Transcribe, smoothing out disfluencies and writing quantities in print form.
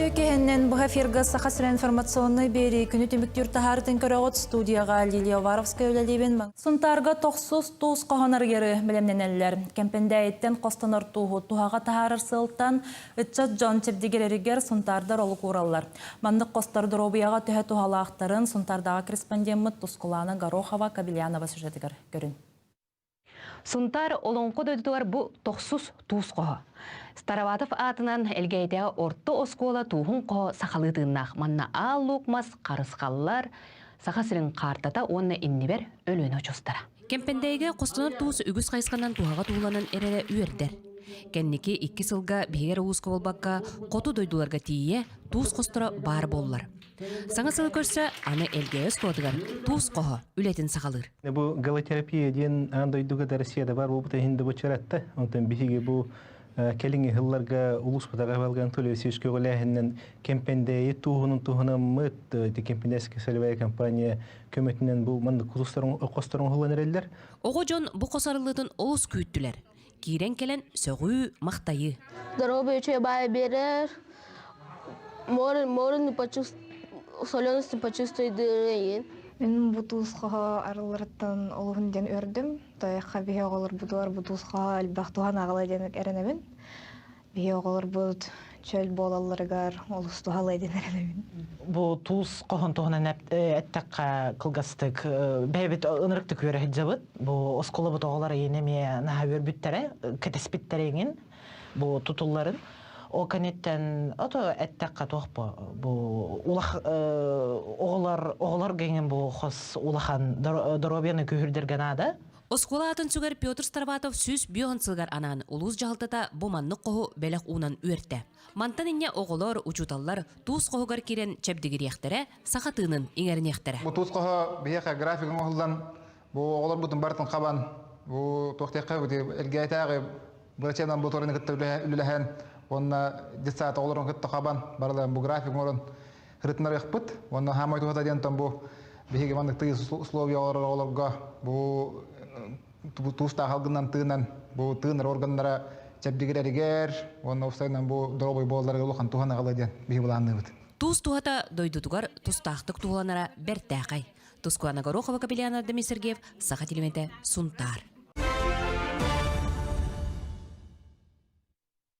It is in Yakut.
Үтүө киһиннэн быһа эфирга Саха сирэ информационнай биэрии күнү түмүктүүр таһаарытын көрөҕүт студияҕа Лилия Уваровская үлэлиибин. Сунтаарга тохсус туус хоһон арыйары бэлэмнэнэллэр. Кэмпэндээйиттэн хостонор тууһу туһаҕа таһаарар сыалтан ыччат дьон чэбдигирэригэр сунтаардар олук уураллар. Маннык хостор доруобуйаҕа төһө туһалаахтарын Сунтаардааҕы корреспондеммыт Тускулаана Горохова-Кобельянова сюжетыгар көрүн. Сунтаар Олоҥхо дойдутугар бу тохсус туус хоһо. Староватов аатынан Элгээйитээҕи орто оскуола тууһун хоһо сахалыы тыыннаах. Манна аал луук мас, харысхаллар, Саха сирин хаартата уонна иннибэр Өлүөнэ очуостара. Кэмпэндээйигэ хостонор туус үгүс хайысханан туһаҕа туһуланан эрэрэ үөрдэр. Кэнники икки сылга биһиги эрэ улууска буолбакка, хоту дойдуларга тиийэ туус хосторо баар буоллар. Саҥа сылы көрсө аны Элгээйи оскуолатыгар туус хоһо үлэтин саҕалыыр. Бу галотерапия диэн аан дойдуга да Россияда бар буолбута иһин да бочуратта. Онтон биһиги бу кэлиҥҥи сылларга улууспутугар Анатолий Анатольевич көҕүлээһининэн Кэмпэндээйи туоһунун туһунаммыт ити Кэмпэндээйская солевая компания көмөтүнэн бу маннык хосторун оһолон эрэллэр. Оҕо дьон бу хос арыллыытын олус күүттүлэр. Киирэн кэлэн сөҕүү, махтайыы. Здоровье үчүгэй баайы биэрэр. Море, море не почувствует, солености почувствует Мин бу туус хоһо арылларыттан олуһун диэн үөрдүм. Тойохха биһи оҕолорбутугар бу туус хоһо элбэх туһан аҕала диэн эрэнэбин. Биһи оҕолорбут чөл буолалларыгар олус туһалыа диэн эрэнэбин. Бу туус хоһон туһунан эттэххэ кылгастык бэйэбит ынырыктык үөрэ сылдьабыт. Бу оскуолабыт оҕолор эйиэнэ эмиэ наһаа үөрбүттэрэ, кэтэспиттэрэ иҥин бу тутулларын. Ол кэнниттэн ото эттэххэ туох бу бу улах оҕолор оҕолор гиҥин бу хос улахан доруобуйаны күүһүрдэргэ наада. Оскуола аатын сүгэр Петр Староватов 105 сылыгар анаан улуус дьаһалтата бу маннык хоһу бэлэх уунан үөртэ. Мантан инньэ оҕолор, учууталлар туус хоһугар киирэн чэбдигириэхтэрэ, саха тыынын иҥэриниэхтэрэ. Бу туус хоһо биһиэхэ график оҥоһуллан, бу оҕолорбутун барытын хабан, бу туох диэххэ элгээтээҕи врачебнай амбулаторияны кытта үлэлэһэн уонна детсад оҕолорун кытта хабан барыларын бу график оҥорон ырытынарыахпыт уонна хаамай туһата диэн бу биһиги маннык тыйыс условия олорор оҕолорго бу туустаах алгынан тыынан бу тыынар органнара чэбдигирэригэр уонна уопсайынан бу доруобуй буолалларыгар улахан туһаны аҕалыа диэн биһиги былаанныыбыт. Туус туһата дойдутугар тустаахтык туһуланара бэртээхэй. Тускуана Горохова, Капеляна Дмитрий Сергеев, Саха телевидениетэ, Сунтаар.